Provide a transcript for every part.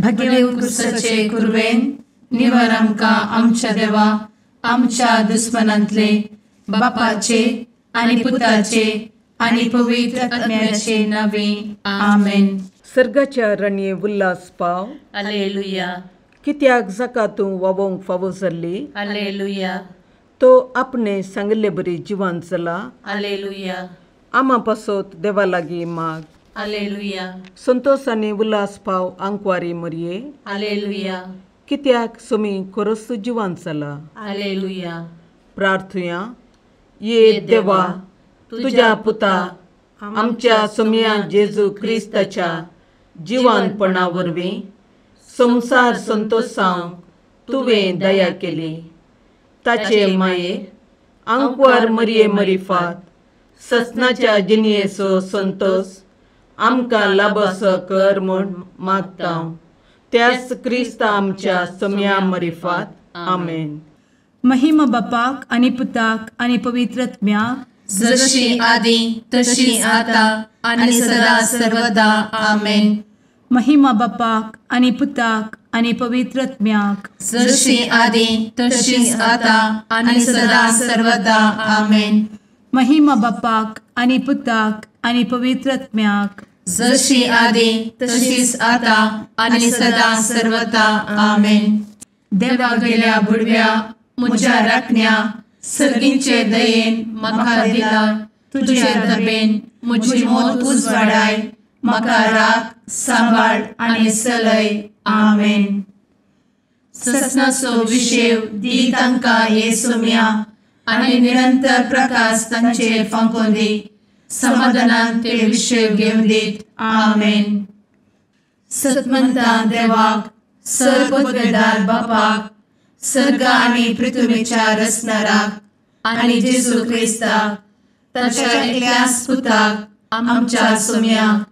भगेवन क्रिस्ताचे कुरवेन निवार आमकां आमच्या देवा आमच्या दुस्मनांतले बापाचे आनी पुताचे आनी पवित्र आत्म्याचे नावे आमेन. सर्गाच्या रणये उल्हास पाव. हालेलुया. कित्याक जाका तूं वावोंक फावो जाल्ली. हालेलुया. तो आपणे सांगिल्ले बरी जिवान चला. हालेलुया. आमा पासत देवा लागीं माग. हालेलुया. संतोष आनी उल्हास पाव आंकवारी मरये. हालेलुया. कित्याक सोमी खरोच जिवान चला. हालेलुया. प्रार्थुया. ये देवा तुज्या पुता आमच्या सोमया जेजू क्रिस्ताच्या जिवानपणा वरवीं संवसार संतोषांक तुवें दया केली. ताचे माये आंकवार मरये मरिफात ससनाच्या जिणयेचो संतोष आमकां लाबसो कर म्हूण मागता त्याच क्रिस्ता आमच्या सोमया मरिफात. आमेन. महिमा बापाक आनी पुताक आनी पवित्र आत्म्याक, जशी आदी तशी आता आनी सदा सर्वदा. आमेन. महिमा बापाक आनी पुताक आनी पवित्र आत्म्याक, जशी आदी तशी आता आनी सदा सर्वदा. आमेन. महिमा बापाक आनी पुताक आनी पवित्र आत्म्याक, जशी आदी तशीच आता आनी सदा सर्वदा. आमेन. देवा गेल्या बुडव्या म्हज्या राखण्या सर्गींचे दयेन म्हाका दिला तुजे दबेन म्हजी मोत उजवाडाय म्हाका राख सांबाळ आनी सलय. आमेन. ससनाचो विशेव दी तांकां हे सोम्या आनी निरंतर प्रकाश तांचेर फांकोवन दी. समाधानान ते विशेव घेवन दीत. आमेन. सतमंता देवाक सर पदवेदार बापाक सर्ग आनी पृथ्वीच्या रचणाराक आनी जेजू क्रिस्ताक ताच्या एकल्याच पुताक आमच्या सोम्याक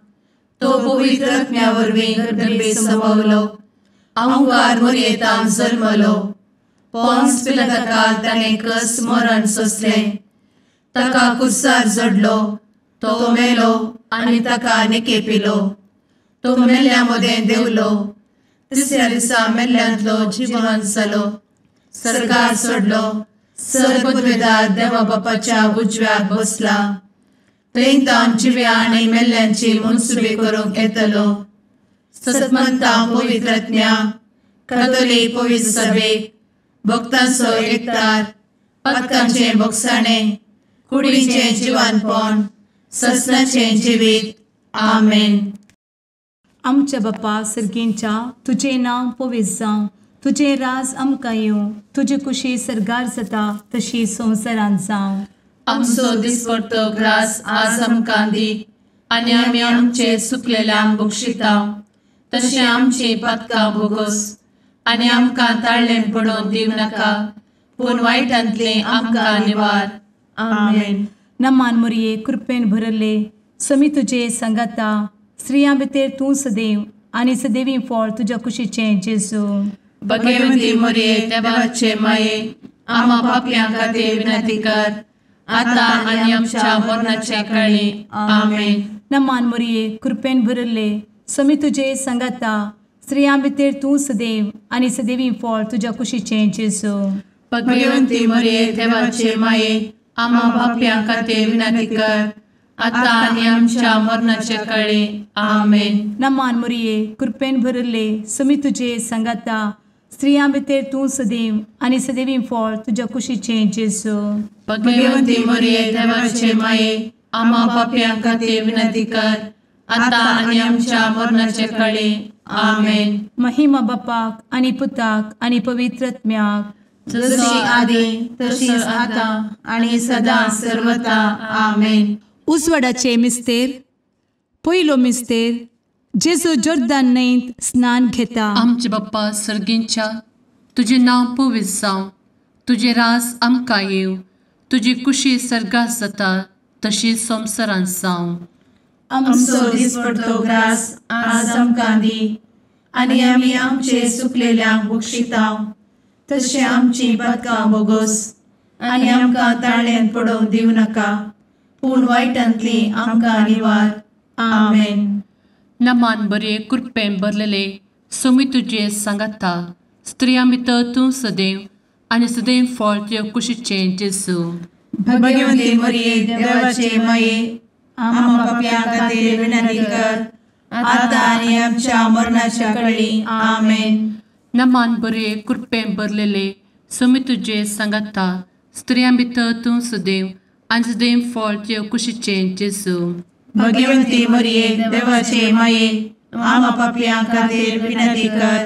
तो पवित्र आत्म्या वरवीं गर्भे संभवलो आंकार मोरयेतान जल्मलो पोन्स पिलाताकाल ताणें कस मरण सोंसलें ताका कुर्सार जडलो तो मेलो आनी ताका निकेपिलो तो मेल्ल्या मदें देंवलो तिसऱ्या दिसा मेल्ल्यांतलो जिवन जालो सर्गार सोडलो सर पदवेदार देवा बापाच्या उजव्याक बसला थंय तावन जिव्या आनी मेल्ल्यांची मनसुबी करूंक येतलो. सतमंता पवित्र आत्म्या कातोलीक पवित्र सभेक भक्तांचो एकतार पातकांचें भोगसाणें कुडीचें जिवानपण ससनाचें जिवीत. आमेन. आमच्या बापा सर्गींच्या तुजें नांव पवित्र जावं, तुजें राज आमकां येवं, तुजी कुशी सर्गार जाता तशी संवसारांत जावं. आमचो दिसपडतो ग्रास आज आमकां दी आनी आमी आमचे सुकलेल्यांक बक्षिता तशें आमची पातकां भोगोस आनी आमकां ताळ्ळें पडोवन दिवं नाका पूण वायटांतलें आमकां निवार. आमेन. नमान मुरये कृपेन भरले समी तुजे सांगाता स्त्रियां भितर तूं सदैव आनी सदैवी फळ तुज्या कुशीचें जेजू. भगवंती मोरये देवाचे माये आमा पापयां खातीर विनंती कर आता आनी आमच्या मरणाच्या काळी. आमेन. नमान मोरये कृपेन भरले समी तुजे सांगाता स्त्रियां भितर तूं सदैव आनी सदैवी फळ तुज्या कुशीचें जेजू. भगवंती मोरये देवाचे माये आमा पापयां खातीर विनंती कर आता आनी आमच्या मरणाच्या काळी. आमेन. नमान मोरये कृपेन भरले समी तुजे सांगाता स्त्रियां भितर तूं सदैव आनी सदैवी फळ तुज्या कुशीचें जेजू. भगवंती मोरये देवाचे माये आमा पापयां खातीर विनंती कर आता आनी आमच्या मरणाच्या काळी. आमेन. महिमा बापाक आनी पुताक आनी पवित्र आत्म्याक, जशी आदी तशीच आता आनी सदा सर्वता. आमेन. उजवाडाचे मिस्तेर. पयलो मिस्तेर जेजू जोर्दान न्हंयत स्नान घेता. आमचे बाप्पा सर्गींच्या तुजें नांव पवित्र जावं, तुजें राज आमकां येवं, तुजी कुशी सर्गात जाता तशी संवसारांत जावं. आमचो दिसपडतो ग्रास आज आमकां दी आनी आमी आमचे सुकलेल्यांक बक्षिता तशें आमची पातकां भोगोस आनी आमकां ताळ्ळेंत पडोवंक दिवं नाका पूण वायटांतली आमकां निवार. आमेन. नमान बरे कृपेन भरलेले सोमी तुजे सांगाता, स्त्रियां भितर तूं सदैव आनी सदैव फळ तुज्या कुशीचें जेजू। भगवती मरिये देवाचे माये, आम्हा पाप्यां खातीर विनंती कर, आतां आनी आमच्या मरणाच्या कळी। आमेन। नमान बरे कृपेन भरलेले, सोमी तुजे सांगाता, स्त्रियां भितर तूं सदैव आनी सदैव फळ तुज्या कुशीचें जेजू। भगवती मरिये देवाचे माये, आम्हा पाप्यां खातीर विनंती कर,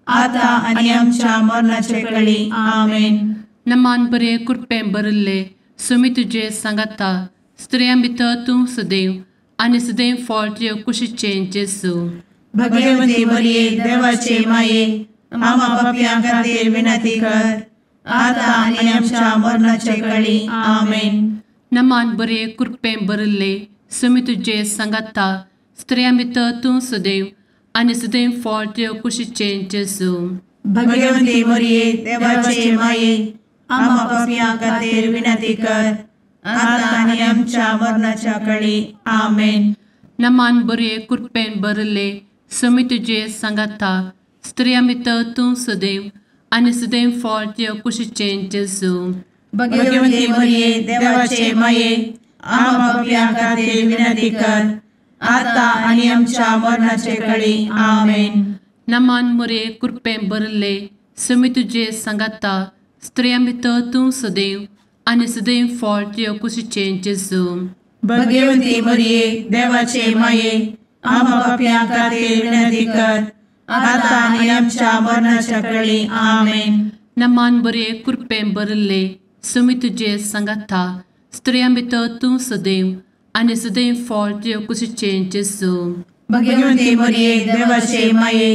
आतां आनी आमच्या मरणाच्या कळी। आमेन। नमान बरे कृपेन भरलेले, सोमी तुजे सांगाता, स्त्रियां भितर तूं सदैव आनी सदैव फळ तुज्या कुशीचें जेजू। भगवती मरिये देवाचे माये, आम्हा पाप्यां खातीर विनंती कर, आतां आनी आमच्या मरणाच्या कळी। आमेन। नमान बरे कृपेन भरलेले, सोमी तुजे सांगाता, स्त्रियां भितर तूं सदैव आनी सदैव फळ तुज्या कुशीचें जेजू। भगवती मरिये देवाचे माये, आम्हा पाप्यां खातीर विनंती कर, आतां आनी आमच्या मरणाच्या कळी। आमेन। नमान बरे कृपेन भरलेले, सोमी तुजे सांगाता, स्त्रियां भितर तूं सदैव आनी सदैव फळ तुज्या कुशीचें जेजू। भगवती मरिये देवाचे माये, आम्हा पाप्यां खातीर विनंती कर, आतां आनी आमच्या मरणाचे कळी। आमेन। नमान मरिये कृपेन भरलेले, सोमी तुजे सांगाता, स्त्रियां भितर तूं सदैव आनी सदैव फळ तुज्या कुशीचें जेजू। भगवती मरिये देवाचे माये, आम्हा पाप्यां खातीर विनंती कर, आतां आनी आमच्या मरणाच्या कळी। आमेन। नमान बरे कृपेन भरलेले, सोमी तुजे सांगाता, स्त्रियां भितर तूं सदैव आनी सदैव फळ तुज्या कुशीचें जेजू। भगवती मरिये देवाचे माये,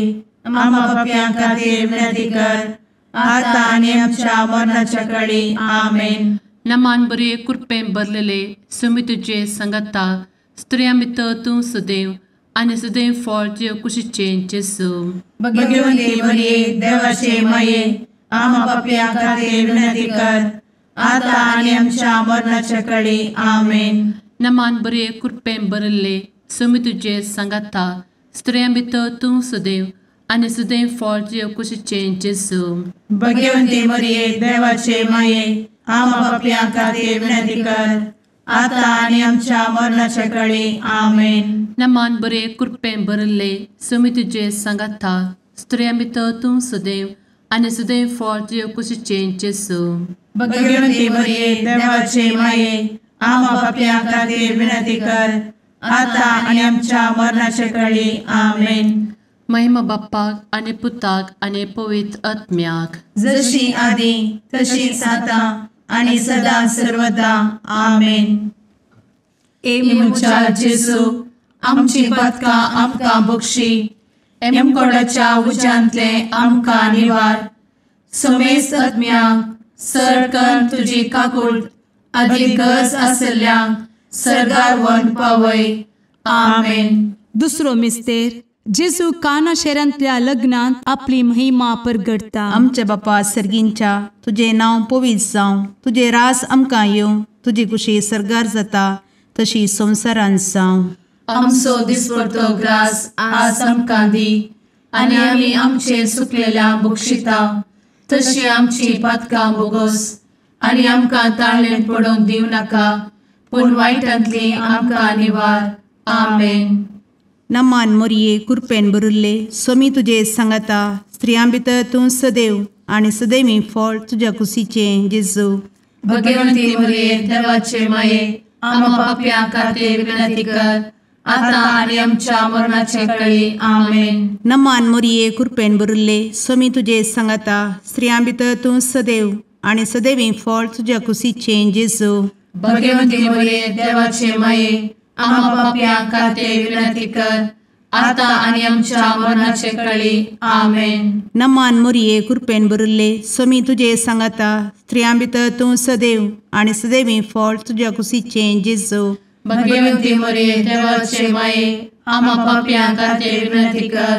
आम्हा पाप्यां खातीर विनंती कर, आतां आनी आमच्या मरणाच्या कळी। आमेन। नमान बरे कृपेन भरलेले, सोमी तुजे सांगाता, स्त्रियां भितर तूं सदैव आनी सदैव फळ तुज्या कुशीचें जेजू। भगवती मरिये देवाचे माये, आम्हा पाप्यां खातीर विनंती कर, आतां आनी आमच्या मरणाच्या कळी। आमेन। नमान बरे कृपेन भरलेले, सोमी तुजे सांगाता, स्त्रियां भितर तूं सदैव आनी सदैव फळ तुज्या कुशीचें जेजू। भगवती मरिये देवाचे माये, आम्हा पाप्यां खातीर विनंती कर, आतां आनी आमच्या मरणाच्या कळी। आमेन। नमान बरे कृपेन भरलेले, सोमी तुजे सांगाता, स्त्रियां भितर तूं सदैव आनी सदैव फळ तुज्या कुशीचें जेजू। भगवती मरिये देवाचे माये, आम्हा पाप्यां खातीर विनंती कर, आतां आनी आमच्या मरणाच्या कळी। आमेन। महिमा बाप्पाक आनी पुताक आनी पवित्र आत्म्याक, जशी आदी तशीच आतां आनी सदा सर्वदा। आमेन। ए म्हज्या जेजू, आमची पातकां आमकां बक्षी, एमकोडाच्या उज्यांतले आमकां निवार, समेस्त आत्म्यांक सरकन तुजी काकूट आदी गरज आशिल्ल्यांक सर्गार व्हरून पावय। आमेन। दुसरो मिस्तेर, जेजू काना शहरांतल्या लग्नांत आपली महिमा परगटता। आमच्या बापा सर्गींच्या, तुजें नांव पवित्र जावं, तुजें रास आमकां येवं, तुजी कुशी सर्गार जाता तशी संवसारांत जावं। आमचो दिसपडतो ग्रास आज आमकां दी, आनी आमी आमचे सुकलेल्या बक्षिता तशी आमची पातकां बोगोस, आनी आमकां ताळेन पडोवंक दिवं नाका, पूण वायटांतली आमकां निवार। आमेन। नमान मोरये कृपेन भरिल्ले, सोमी तुजे सांगाता, स्त्रियां भितर तूं सदैव आनी सदैवी फळ तुज्या कुशीचें जेजू। भगवंती मोरये देवाचे माये, आम्हा पाप्यां खातीर विनंती कर, आतां आनी आमच्या मरणाचे कळी। आमेन। नमान मोरये कृपेन भरिल्ले, सोमी तुजे सांगाता, स्त्रियां भितर तूं सदैव आनी सदैवी फळ तुज्या कुशीचें जेजू। भगवंती मोरये देवाचे माये, आम्हा पाप्यां खातीर विनंती कर, आतां आनी आमच्या मरणाचे कळी। आमेन। नमान मोरये कृपेन भरिल्ले, सोमी तुजे सांगाता, स्त्रियां भितर तूं सदैव आनी सदैवी फळ तुज्या कुशीचें जेजू। भगवंती मोरये देवाचे माये, आम्हा पाप्यां खातीर विनंती कर,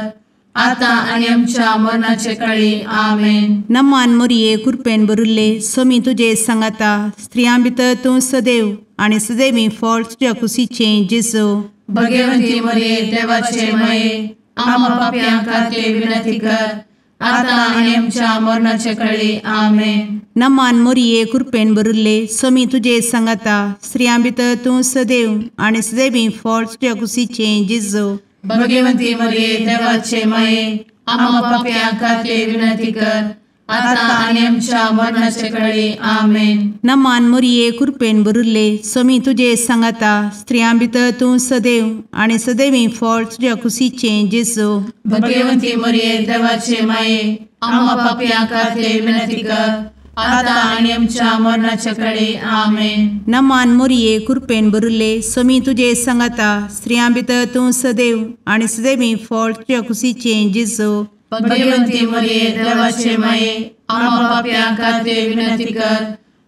आतां आनी आमच्या मरणाचे कळी। आमेन। नमान मोरये कृपेन भरिल्ले, सोमी तुजे सांगाता, स्त्रियां भितर तूं सदैव आनी सदैवी फळ तुज्या कुशीचें जेजू। भगवंती मोरये देवाचे माये, आमा पापयां खातीर विनंती कर आतां आनी आमच्या मरणाचे कळी. आमेन. नमान मोरये कृपेन भरिल्ले स्वामी तुजे सांगाता, स्त्रियां भितर तूं सदैव आनी सदैवी फळ तुज्या कुशीचें जेजू. भगवंती मरिये देवाचे माये आमा पापयां खातीर विनंती कर आतां आनी आमच्या मरणाचे कळी. आमेन. नमान मोरये कृपेन भरिल्ले स्वामी तुजे सांगाता, स्त्रियां भितर तूं सदैव आनी सदैवी फळ तुज्या कुशीचें जेजू. भगवंती मरिये देवाचे माये आमा पापयां खातीर विनंती कर आतां आनी आमच्या मरणाचे कळी. आमेन. नमान मोरये कृपेन भरिल्ले स्वामी तुजे सांगाता, स्त्रियां भितर तूं सदैव आनी सदैवी फळ तुज्या कुशीचें जेजू. भगवंती मरिये देवाचे माये आमा पापयां खातीर विनंती कर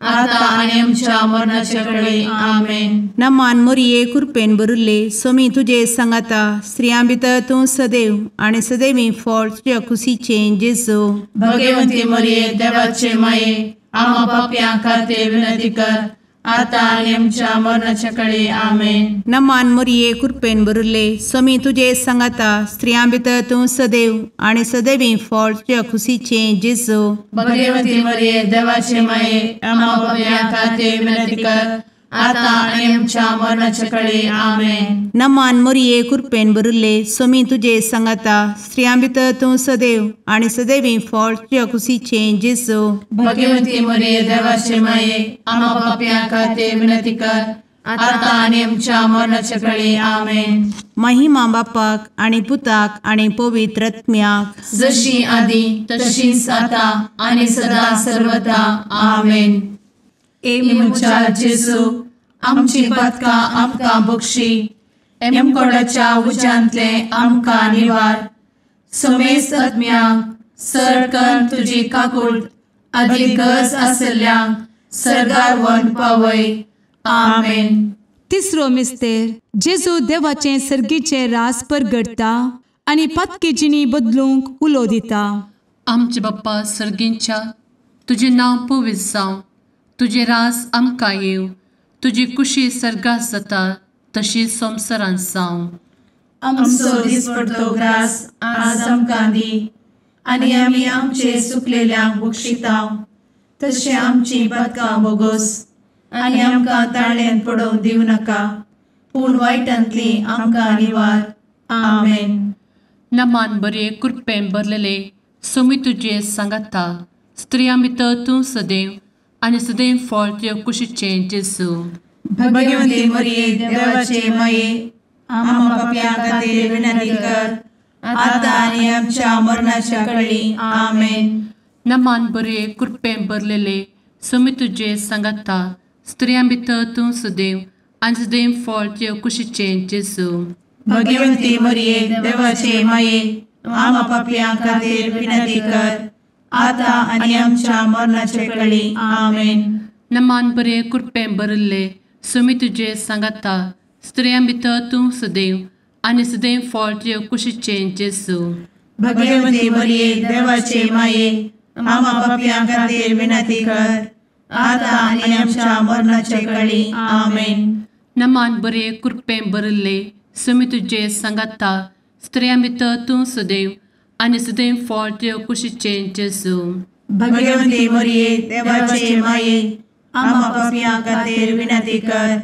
आतां आनी आमच्या मरणाचे कळी. आमेन. नमान मोरये कृपेन भरिल्ले स्वामी तुजे सांगाता, स्त्रियां भितर तूं सदैव आनी सदैवी फळ तुज्या कुशीचें जेजू. भगवंती मरिये देवाचे माये आमा पापयां खातीर विनंती कर आतां आनी आमच्या मरणाचे कळी. आमेन. नमान मोरये कृपेन भरिल्ले स्वामी तुजे सांगाता, स्त्रियां भितर तूं सदैव आनी सदैवी फळ तुज्या कुशीचें जेजू. भगवंती मरिये देवाचे माये आमा पापयां खातीर विनंती कर आतां आनी आमच्या मरणाचे कळी. आमेन. नमान मोरये कृपेन भरिल्ले स्वामी तुजे सांगाता, स्त्रियां भितर तूं सदैव आनी सदैवी फळ तुज्या कुशीचें जेजू. भगवंती मरिये देवाचे माये आमा पापयां खातीर विनंती कर आतां आनी आमच्या मरणाचे कळी. आमेन. महिमा बापाक आनी पुताक आनी पवित्र आत्म्याक, जशी आदी तशीच आतां आनी सदा सर्वदा. आमेन. ए म्हज्या जेजू आमची पातकां आमकां बक्षी, एमकोडाच्या उज्यांतले आमकां निवार, समेस्त आत्म्यांक सरकन तुजी काकूट आदी गरज आसल्ल्यांक सरगार वन पावय. आमेन. तिसरो मिस्तेर जेजू देवाचें सर्गीचें रास परगटता आनी पातकी जिणी बदलूंक उलो दिता. आमचे बाप्पा सर्गींच्या, तुजें नांव पवित्र जावं, तुजें रास आमकां येवं, तुजी कुशी सर्गात जाता तशी संवसारांत जावं. आमचो दिसपडतो ग्रास आज आमकां दी आनी आमी आमचे सुकलेल्यांक बक्षिता तशें आमची पातकां बोगोस आनी आमकां ताळ्यान पडोवन दिवं नाका, पूण वायटांतली आमकां निवार. आमेन. नमान बरे कृपेन भरलेले स्वामी तुजे सांगाता, स्त्रियां भितर तूं सदैव आनी सदैव फळ तुज्या कुशीचें जेजू. भगवंती मरिये देवाचे माये आमा पापयां खातीर विनंती कर आतां आनी आमच्या मरणाच्या कळी. आमेन. नमान बरे कृपेन भरलेले स्वामी तुजे सांगाता, स्त्रियां भितर तूं सदैव आनी सदैव फळ तुज्या कुशीचें जेजू. भगवंती मरिये देवाचे माये आमा पापयां खातीर विनंती कर आतां आनी आमच्या मरणाचे कळी. आमेन. नमान बरे कृपेन भरिल्ले स्वामी तुजे सांगाता, स्त्रियां भितर तूं सदैव आनी सदैव फळ तुज्या कुशीचें जेजू. भगवंती मरिये देवाचे माये आमा पापयां खातीर विनंती कर आतां आनी आमच्या मरणाचे कळी. आमेन. नमान बरे कृपेन भरिल्ले स्वामी तुजे सांगाता, स्त्रियां भितर तूं सदैव आनी सदैव फळ तुज्या कुशीचें जेजू. भगवंती मरिये देवाचे माये आमा पापयां खातीर विनंती कर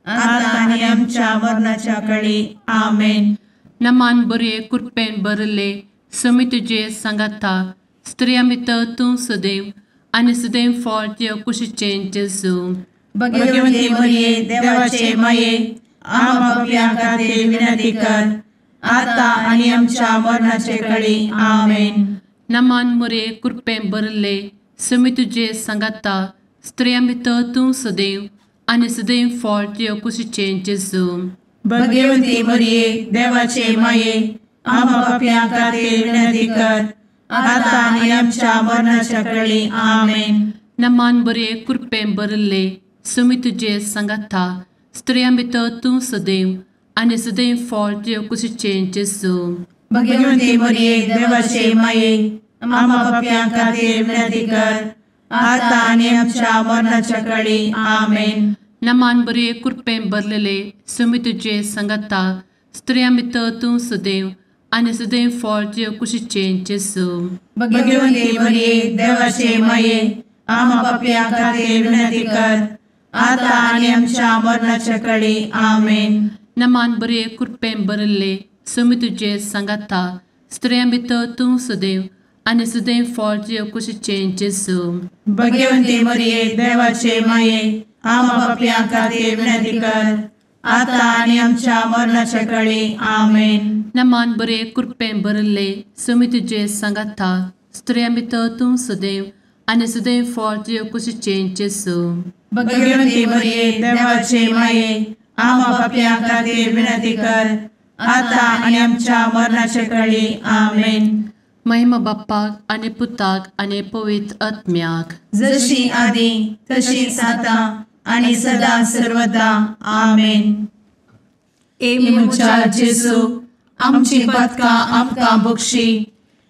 आतां आनी आमच्या मरणाच्या कळी. आमेन. नमान बरे कृपेन भरिल्ले स्वामी तुजे सांगाता, स्त्रियां भितर तूं सदैव आनी सदैव फळ तुज्या कुशीचें जेजू. भगवंती मरिये देवाचे माये आमा पापयां खातीर विनंती कर आतां आनी आमच्या मरणाचे कळी. आमेन. नमान मोरे कृपेन भरिल्ले स्वामी तुजे सांगाता, स्त्रियां भितर तूं सदैव आनी सदैव फळ तुज्या कुशीचें जेजू. भगवंती मरिये देवाचे माये आमा पापयां खातीर विनंती कर आतां आनी आमच्या मरणाच्या कळी. आमेन. नमान बरे कृपेन भरिल्ले स्वामी तुजे सांगाता, स्त्रियां भितर तूं सदैव आनी सदैव फळ तुज्या कुशीचें जेजू. भगवंती मरिये देवाचे माये आमा पापयां खातीर विनंती कर आतां आनी आमच्या मरणाच्या कळी. आमेन. नमान बरे कृपेन भरलेले स्वामी तुजे सांगाता, स्त्रियां भितर तूं सदैव आनी सदैव फळ तुज्या कुशीचें जेजू. भगवंती मरिये देवाचे माये, आमा पापयां खातीर विनंती कर, आतां आनी आमच्या मरणाच्या कळी. आमेन. नमान बरे कृपेन भरिल्ले, स्वामी तुजे सांगाता, स्त्रियां भितर तूं सदैव आनी सदैव फळ तुज्या कुशीचें जेजू. भगवंती मरिये देवाचे माये, आमा पापयां खातीर विनंती कर, आतां आनी आमच्या मरणाच्या कळी. आमेन. नमान बरे कृपेन भरिल्ले, स्वामी तुजे सांगाता, स्त्रियां भितर तूं सदैव आनी सदैव फळ तुज्या कुशीचें जेजू. भगवंती मरिये देवाचे माये, आमा पापयां खातीर विनंती कर, आतां आनी आमच्या मरणाच्या कळी. आमेन. महिमा बाप्पाक आनी पुताक आनी पवित्र आत्म्याक, जशी आदी तशीच आतां आनी सदा सर्वदा. आमेन. ए म्हज्या जेजू, आमची पातकां आमकां बक्षी,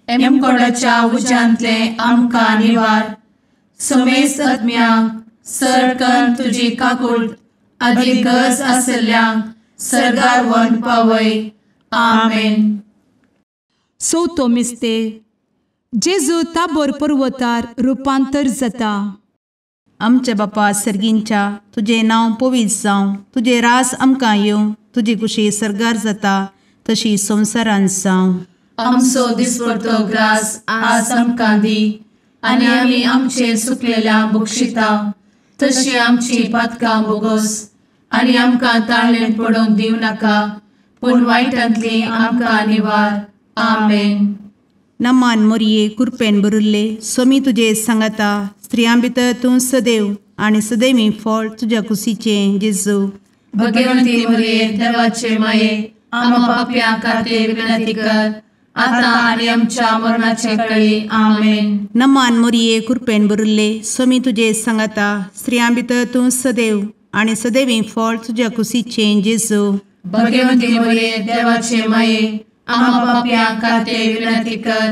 एमकोडाच्या उज्यांतले आमकां निवार, समेस्त आत्म्यांक सरकन तुजी काकूट आदी गरज आसल्ल्यांक सर्गार व्हरून पावय. आमेन. चवथो मिस्तेर, जेजू ताबोर पर्वतार रुपांतर जाता. आमच्या बापा सर्गींच्या, तुजें नांव पवित्र जावं, तुजें रास आमकां येवं, तुजी कुशी सर्गार जाता तशी संवसारांत जावं. आमचो दिसपडतो ग्रास आज आमकां दी, आनी आमी आमचे सुकलेल्या बक्षिता तशी आमची पातकां बोगोस, आनी आमकां ताळेन पडोवंक दिवं नाका, पूण वायटांतली आमकां निवार. आमेन. नमान मोरये कृपेन भरिल्ले, स्वामी तुजे सांगाता, स्त्रियां भितर तूं सदैव आनी सदैवी फळ तुज्या कुशीचें जेजू. भगवंती मरिये देवाचे माये, आमा पापयां खातीर विनंती कर, आतां आनी आमच्या मरणाच्या कळी. आमेन. नमान मोरये कृपेन भरिल्ले, स्वामी तुजे सांगाता, स्त्रियां भितर तूं सदैव आनी सदैवी फळ तुज्या कुशीचें जेजू. भगवंती मरिये देवाचे माये, आमा पापयां खातीर विनंती कर,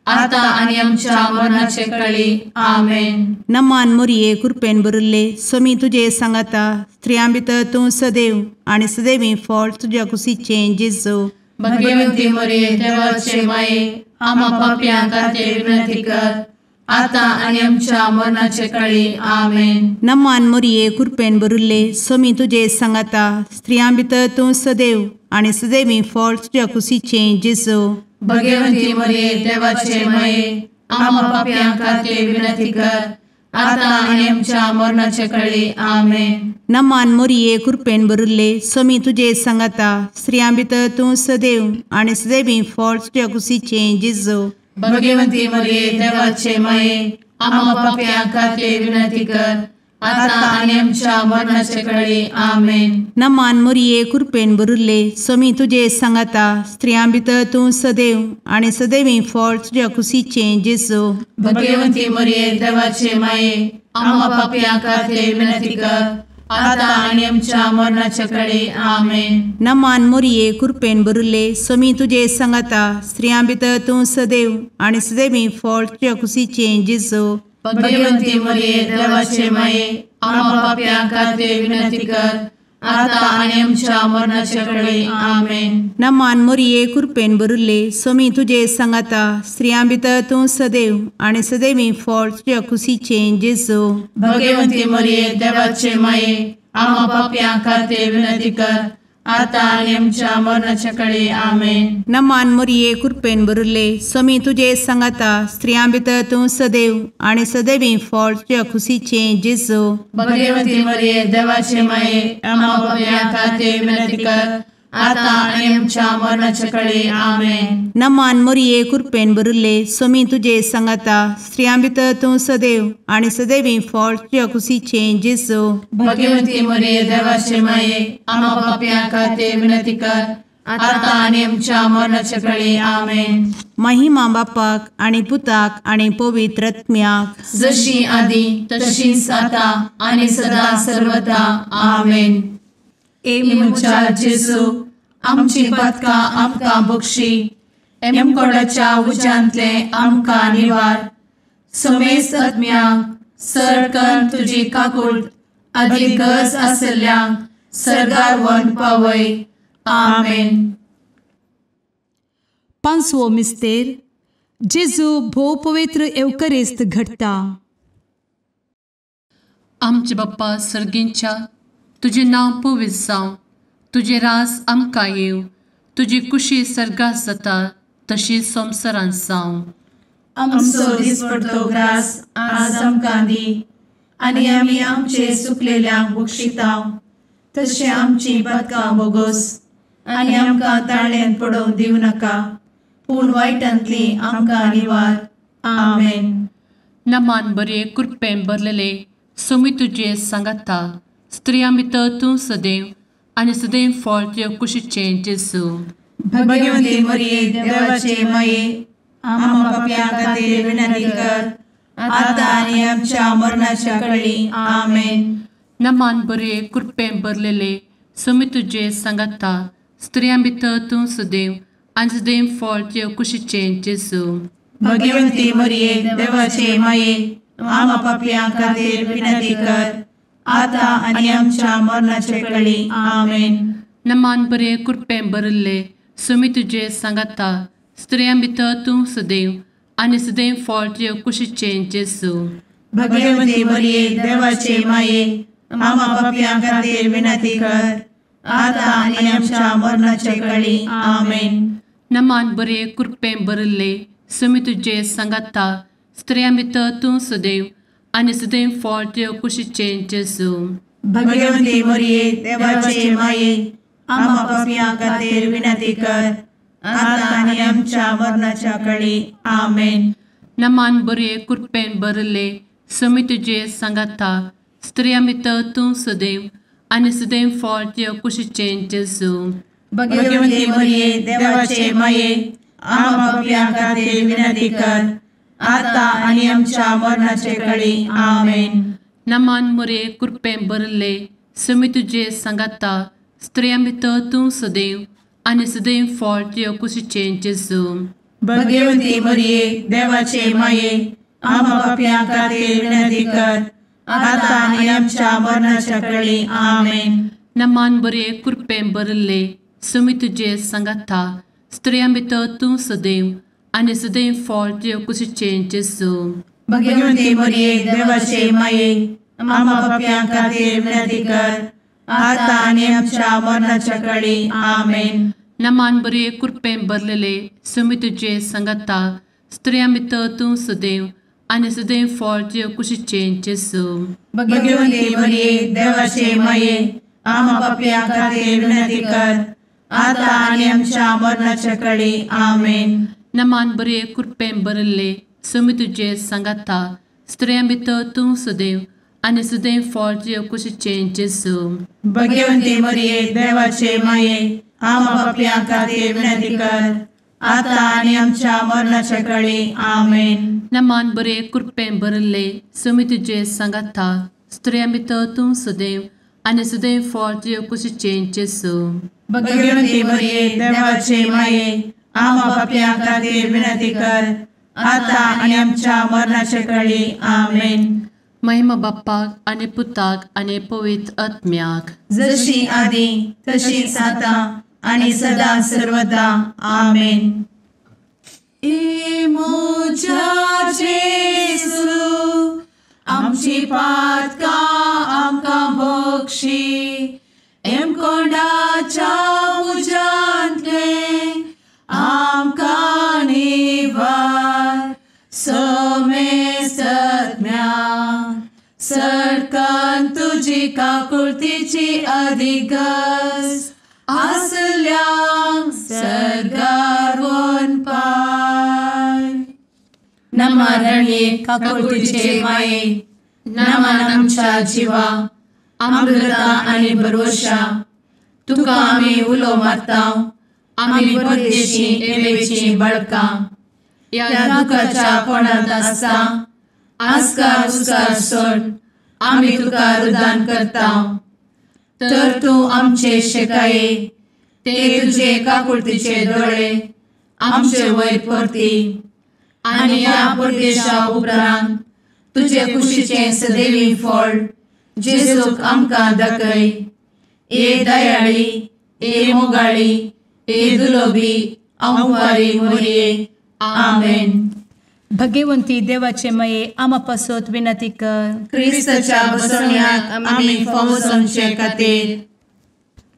आतां आनी आमच्या मरणाचे कळी. आमेन. नमान मोरये कृपेन भरिल्ले, स्वामी तुजे सांगाता, स्त्रियां भितर तूं सदैव आनी सदैवी फळ तुज्या कुशीचें जेजू. भगवंती मरिये देवाचे माये, आमा पापयां खातीर विनंती कर, आतां आनी आमच्या मरणाचे कळी. आमेन. नमान मोरये कृपेन भरिल्ले, स्वामी तुजे सांगाता, स्त्रियां भितर तूं सदैव आनी सदैवी फळ तुज्या कुशीचें जेजू. भगवंती मरिये देवाचे माये, आमा पापयां खातीर विनंती कर, आतां आनी आमच्या मरणाचे कळी. आमेन. नमान मोरये कृपेन भरिल्ले, स्वामी तुजे सांगाता, स्त्रियां भितर तूं सदैव आनी सदैवी फळ तुज्या कुशीचें जेजू. भगवंती मरिये देवाचे माये, आमा पापयां खातीर विनंती कर, आतां आनी आमच्या मरणाचे कळी. आमेन. नमान मोरये कृपेन भरिल्ले, स्वामी तुजे सांगाता, स्त्रियां भितर तूं सदैव आनी सदैवी फळ तुज्या कुशीचें जेजू. भगवंती मरिये देवाचे माये, आमा पापयां खातीर विनंती कर, आतां आनी आमच्या मरणाच्या कळी. आमेन. नमान मोरये कृपेन भरिल्ले, स्वामी तुजे सांगाता, स्त्रियां भितर तूं सदैव आनी सदैवी फळ तुज्या कुशीचें जेजू. भगवंती मरिये देवाचे माये, आमा पापयां खातीर विनंती कर, आतां आनी आमच्या मरणाच्या कळी. आमेन. नमान मोरये कृपेन भरिल्ले, स्वामी तुजे सांगाता, स्त्रियां भितर तूं सदैव आनी सदैवी फळ तुज्या कुशीचें जेजू. भगवंती मरिये देवाचे माये, आमा पापयां खातीर विनंती कर, आतां आनी आमच्या मरणाच्या कळी. आमेन. नमान मोरये कृपेन भरिल्ले, स्वामी तुजे सांगाता, स्त्रियां भितर तूं सदैव आनी सदैवी फळ तुज्या कुशीचें जेजू. भगवंती मरिये देवाचे माये, आमा पापयां खातीर विनंती कर, आतां आनी आमच्या मरणाच्या कळी. आमेन. नमान मोरये कृपेन भरिल्ले, स्वामी तुजे सांगाता, स्त्रियां भितर तूं सदैव आनी सदैवी फळ तुज्या कुशीचें जेजू. भगवंती मरिये देवाचे माये, आमा पापयां खातीर विनंती कर, आतां आनी आमच्या मरणाच्या कळी. आमेन. महिमा बापाक आनी पुताक आनी पवित्र आत्म्याक, जशी आदी तशीच आतां आनी सदा सर्वदा. आमेन. ए म्हज्या जेजू, आमची पातकां आमकां बक्षी, एमकोडाच्या उज्यांतले आमकां निवार, समेस्त आत्म्यांक सरकन तुजी काकूट आदी गरज आसल्ल्यांक सर्गार व्हरून पावय. आमेन. पांचवो मिस्तेर जेजू भोव पवित्र एवकरिस्त घडटा. आमचे बाप्पा सर्गींच्या, तुजें नांव पवित्र जावं, तुजें राज आमकां येवं, तुजी कुशी सर्गात जाता तशी संवसारांत जावं. आमचो दिसपडतो ग्रास आज आमकां दी आनी आमी आमचे सुकलेल्यांक बक्षिता तशें आमची पातकां बोगोस आनी आमकां ताळ्यांत पडोवंक दिवं नाका, पूण वायटांतली आमकां निवार. आमेन. नमान बरे कृपेन भरलेले सोमी तुजे सांगाता, स्त्रियां भितर तूं सदैव आनी सदैव फळ तुजे कुशीचें जेजू. भगवंती मरिये देवाचे माये, आम्हा पाप्यां खातीर विनंती कर आतां आनी आमच्या मरणाच्या कळी. आमेन. नमान बरे कृपेन भरलेले सोमी तुजे सांगाता, स्त्रियां भितर तूं सदैव आनी सदैव फळ तुजे कुशीचें जेजू. भगवंती मरिये देवाचे माये, आम्हा पाप्यां खातीर विनंती कर आतां आनी आमच्या मरणाच्या कळी. आमेन. नमान बरे कृपेन भरिल्ले सोमी तुजे सांगाता, स्त्रियां भितर तूं सदैव आनी सदैव फळ तुजे कुशीचें जेजू. भगवंती मरिये देवाचे माये, आम्हा पाप्यां खातीर विनंती कर आतां आनी आमच्या मरणाच्या कळी. आमेन. नमान बरे कृपेन भरिल्ले सोमी तुजे सांगाता, स्त्रियां भितर तूं सदैव आनी सदैव फळ तुजे कुशीचें जेजू. भगवंती मरिये देवाचे माये, आम्हा पाप्यां खातीर विनंती कर आतां आनी आमच्या मरणाच्या कळी. आमेन. नमान बरे कृपेन भरिल्ले सोमी तुजे सांगाता, स्त्रियां भितर तूं सदैव आनी सदैव फळ तुजे कुशीचें जेजू. भगवंती मरिये देवाचे माये, आम्हा पाप्यां खातीर विनंती कर आतां आनी आमच्या मरणाचे कळी. आमेन. नमान मरिये कृपेन भरिल्ले सोमी तुजे सांगाता, स्त्रियां भितर तूं सदैव आनी सदैव फळ तुजे कुशीचें जेजू. भगवंती मरिये देवाचे माये, आम्हा पाप्यां खातीर विनंती कर आतां आनी आमच्या मरणाच्या कळी. आमेन. नमान बरे कृपेन भरिल्ले सोमी तुजे सांगाता, स्त्रियां भितर तूं सदैव आनी सदैव फळ तुजे कुशीचें जेजू. भगवंती मरिये देवाचे माये, आम्हा पाप्यां खातीर विनंती कर आतां आनी आमच्या मरणाच्या कळी. आमेन. नमान बरे कृपेन भरलेले सोमी तुजे सांगाता, स्त्रियां भितर तूं सदैव आनी सदैव फळ तुजे कुशीचें जेजू. भगवंती मरिये देवाचे माये, आम्हा पाप्यां खातीर विनंती कर आतां आनी आमच्या मरणाच्या कळी. आमेन. नमान बरे कृपेन भरिल्ले सोमी तुजे सांगाता, स्त्रियां भितर तूं सदैव आनी सदैव फळ तुजे कुशीचें जेजू. भगवंती मरिये देवाचे माये, आम्हा पाप्यां खातीर विनंती कर आतां आनी आमच्या मरणाच्या कळी. आमेन. नमान बरे कृपेन भरिल्ले सोमी तुजे सांगाता, स्त्रियां भितर तूं सदैव आनी सदैव फळ तुजे कुशीचें जेजू. भगवंती मरिये देवाचे माये, आम्हा पाप्यां खातीर विनंती कर आतां आनी आमच्या मरणाच्या कळी. आमेन. महिमा बाप्पाक आनी पुताक आनी पवित्र आत्म्याक, जशी आदी तशीच आतां आनी सदा सर्वदा. आमेन. ए म्हज्या जेजू, आमची पातकां आमकां बक्षी, एमकोंडाच्या उज्यांतलें आमकां निवार, समेस्तज्ञा सरकान तुजी काकुळतीची अधिगस आसल्यांक सर्गार वनपाय. नमरणे काकुळतीचे माये, नमन आमच्या जिवा, अमृता आनी भरवशा, तुका आमी उलो मारता, आमी परदेशी एवेची बळकां, ह्या दुखाच्या कोणांत आसता आस्कार उस्कार सोड आमी तुका रुदान करता, तर तूं आमचे शेकाये ते तुजे काकुळतीचे दोळे आमचे वयर परती आनी ह्या परदेशा उपरांत तुजे कुशीचें सदैवी फळ जेजूक आमकां दाखय. ए दयाळी, ए मोगाळी, ए दुलोबी आंवकारी मोरये. आमेन. भगवंती देवाचे मये आमा पासत विनंती कर. क्रिस्ताच्या बसवण्याक आमी फावो जावचे खातीर.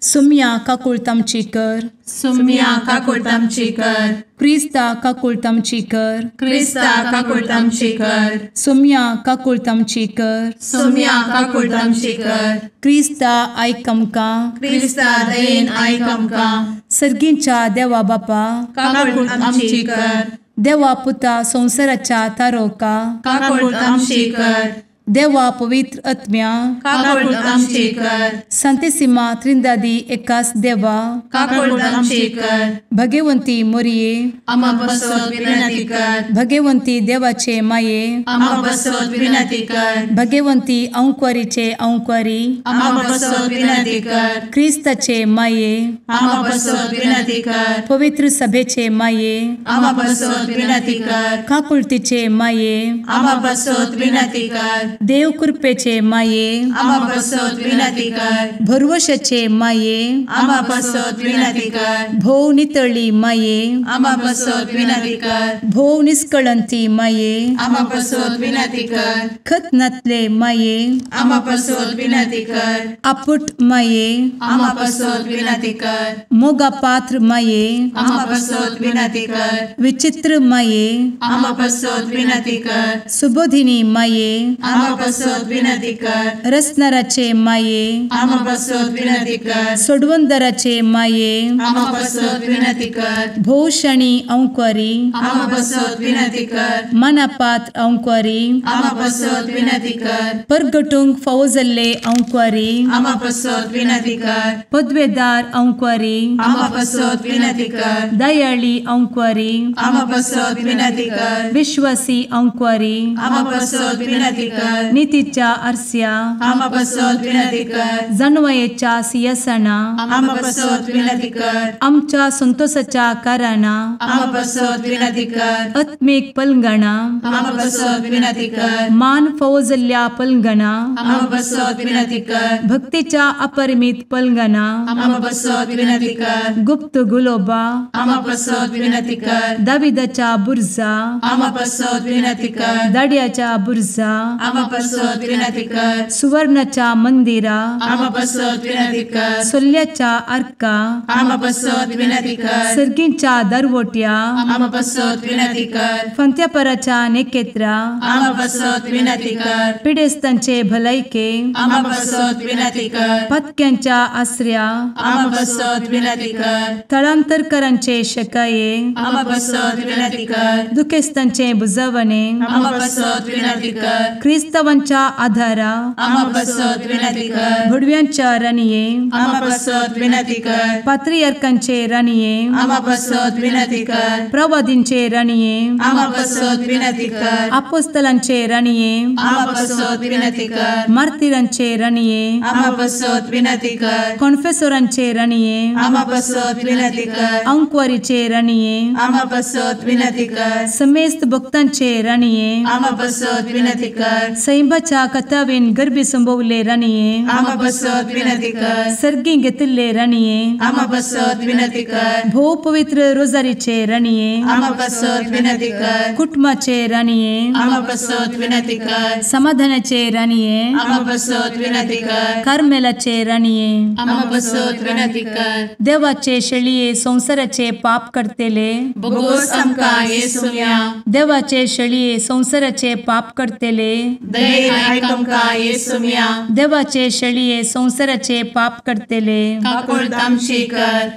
सुम्या काकुळट आमची कर. सुम्या काकुळट आमची कर. क्रिस्ता काकुळट आमची कर. क्रिस्ता काकुळट आमची कर. सुम्या काकुळट आमची कर. सुम्या काकुळट आमची कर. क्रिस्ता आयक आमकां. क्रिस्ता दयेन आयक आमकां. सर्गींच्या देवा बापा काकुळट आमची कर. देवा पुता संवसाराच्या तारोका काकुळट आमची कर. देवा पवित्र आत्म्या काकुळट आमची कर. संतेसिमा त्रिंदादी एकास देवा काकुळट आमची कर. भगवंती मोरये आमा पासत विनंती कर. भगवंती देवाचे माये आमा पासत विनंती कर. भगवंती अंकुरीचे अंकुरी आमा पासत विनंती कर. क्रिस्ताचे माये आमा पासत विनंती कर. पवित्र सभेचे माये आमा पासत विनंती कर. काकुळतीचे माये आमा पासत विनंती कर. देव कृपेचे माये आमा पासत विनंती कर. भरवशाचे माये आमा पासत विनंती कर. भोव नितळी माये आमा पासत विनंती कर. भोव निष्कळंती माये आमा पासत विनंती कर. खत नातले माये आमा पासत विनंती कर. आपुट माये आमा पासत विनंती कर. मोगा पात्र माये आमा पासत विनंती कर. विचित्र माये आमा पासत विनंती कर. सुबोधिनी माये आमा पासत विनंती कर. रसनाराचे माये आमा पासत विनंती कर. सोडवंदराचे माये आमा पासत विनंती कर. भोवशणी अंकुरी आमा पासत विनंती कर. मनापात्र अंकुरी आमा पासत विनंती कर. परगटूंक फावो जाल्ले अंकुरी आमा पासत विनंती कर. पदवेदार अंकुरी आमा पासत विनंती कर. दयाळी अंकुरी आमा पासत विनंती कर. विश्वासी अंकुरी आमा पासत विनंती कर. नितीच्या आरस्या आमा पासत विनंती कर. जानवयेच्या सिंहासना आमा पासत विनंती कर. आमच्या संतोषाच्या कारणा आमा पासत विनंती कर. आत्मीक पलंगणा आमा पासत विनंती कर. मान फावो जाल्ल्या पलंगणा आमा पासत विनंती कर. भक्तीच्या अपरिमित पलंगणा आमा पासत विनंती कर. गुप्त गुलोबा आमा पासत विनंती कर. दाविदाच्या बुर्जा आमा पासत विनंती कर. दाड्याच्या बुर्जा आमा पासत विनंती कर. सुवर्णाच्या मंदिरा आमा पासत विनंती कर. सोल्ल्याच्या आर्का आमा पासत विनंती कर. सर्गींच्या दरवट्या आमा पासत विनंती कर. फंत्यापराच्या नेकेत्रा आमा पासत विनंती कर. पिडेस्तांचे भलायके आमा पासत विनंती कर. पत्क्यांच्या आसऱ्या आमा पासत विनंती कर. थळांतरकरांचे शकाये आमा पासत विनंती कर. दुखेस्तांचे बुजवणे आमा पासत विनंती कर. क्रिस्तावांच्या आधारा आमा पासत विनंती कर. भुडव्यांच्या राणये आमा पासत विनंती कर. पात्रियार्कांचे राणये आमा पासत विनंती कर. प्रवादींचे राणये आमा पासत विनंती कर. आपोस्तलांचे राणये आमा पासत विनंती कर. मार्तिरांचे राणये आमा पासत विनंती कर. कॉन्फेसोरांचे राणये आमा पासत विनंती कर. अंकुवारीचे राणये आमा पासत विनंती कर. समेस्त भक्तांचे राणये आमा पासत विनंती कर. सैंबाच्या कथावेन गर्भी संभवले राणये आमा पासत विनंती कर. सर्गी घेतिल्ले राणये आमा पासत विनंती कर. भोव पवित्र रोजारीचे राणये आमा पासत विनंती कर. कुटुंबाचे राणये आमा पासत विनंती कर. समाधानाचे राणये आमा पासत विनंती कर. कार्मेलाचे राणये आमा पासत विनंती कर. देवाचे शेळये संवसाराचे पाप करतेले बोगोस आमकां येसुम्या देवाचे शेळये संवसाराचे पाप करतेले दयेन आयक आमकां येसुम्या देवाचे शेळये संवसाराचे पाप करतेले काकुळट आमची कर.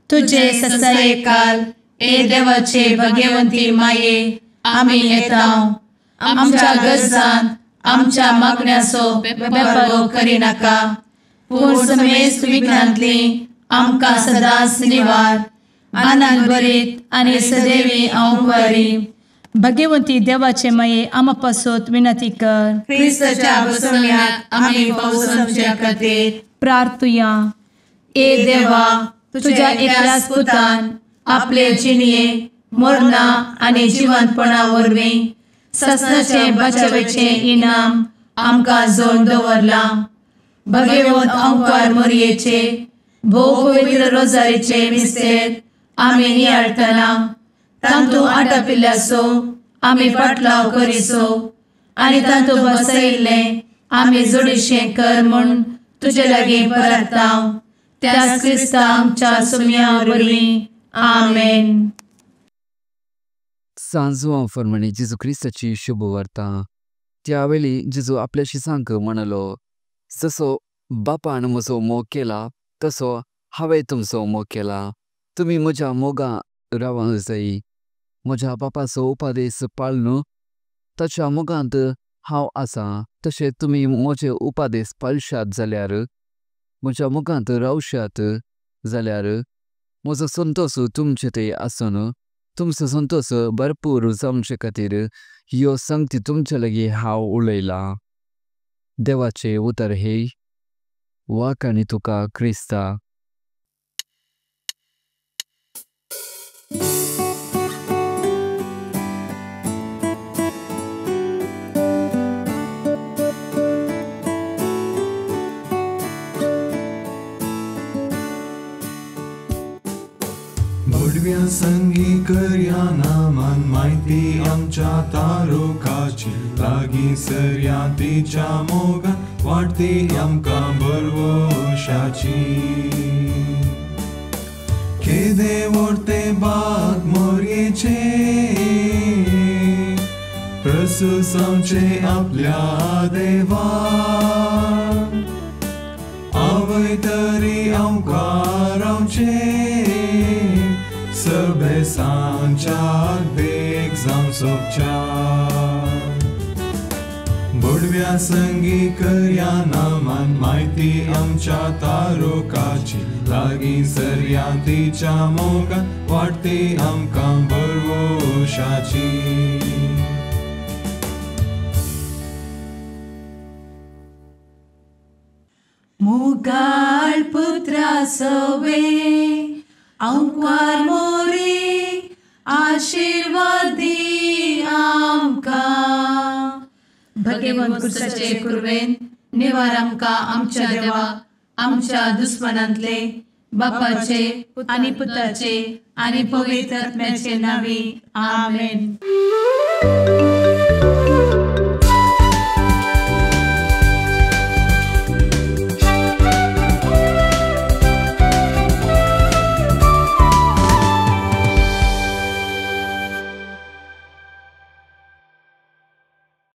तुझे ससायेकाल ए देवाचे भगवंती माये आमी येता आमच्या गरजान आमच्या मागण्याचो बेपारो करिनाका पूण समेस्त विघ्नांतली आमकां सदांच निवार आनंद भरीत आनी सदैवी अंकुरी. भगवंती देवाचे माये आमा पासत विनंती कर. क्रिस्ताच्या बसवण्याक आमी फावो जावचे खातीर प्रार्थुया. ए देवा तुझ्या एकल्याच पुतान आपले जिणये मरणा आनी जिवंतपणा वरवीं ससनाचें बचावेचें इनाम आमकां जोडून दवरलां. भगवंत अंकार मोरयेचे भोव पवित्र रोजारीचे मिस्तेर आमी नियाळटना तांतू आटापिल्ल्याचो आमी पाटलाव करिसो आनी तांतू बसयिल्लें आमी जोडीशें कर म्हूण तुजे लागीं परता त्याच क्रिस्ता आमच्या सुम्या वरवीं. आमेन. सांजवा फर्माणे जेजू क्रिस्ताची शुभ वार्ता. त्या वेळी जेजू आपल्या शिसांक म्हणालो, जसो बापान म्हजो मोग केला तसो हांवें तुमचो मोग केला. तुमी म्हज्या मोगा रावंक जाय. म्हज्या बापाचो उपदेश पाळून ताच्या मोगांत हांव आसा, तशें तुमी म्हजे उपदेश पाळशात जाल्यार, म्हज्या मोगांत रावशात जाल्यार म्हजो संतोष तुमचे थंय आसून तुमचो संतोष भरपूर जावचे खातीर ह्यो संगती तुमचे लागीं हांव उलयलां. देवाचें उतर हे वाखाणी तुका क्रिस्ता. भडव्या संगी करया नामान म्हायती आमच्या तारुकाची लागीं सरया तिच्या मोगान वाडटी आमकां भरवशाची. केदे व्हडते बाग मोरयेचे प्रसूस आमचे आपल्या देवा आवय तरी आमकां रावचे सबेसांच्या देख जावं सोबच्या. भडव्या संगी करया नामान म्हायती आमच्या तारुकाची लागीं सरया तिच्या मोगान वाडटी आमकां भरवशाची. मोगाळ पुत्रा सवे आंकवार मोरी आशीर्वादी आमकां. भगवंत कुर्साचे कुर्वेन निवार आमकां आमच्या देवा आमच्या दुस्मनांतले बापाचे आनी पुताचे आनी पवित्र आत्म्याचे नांवी. आमेन.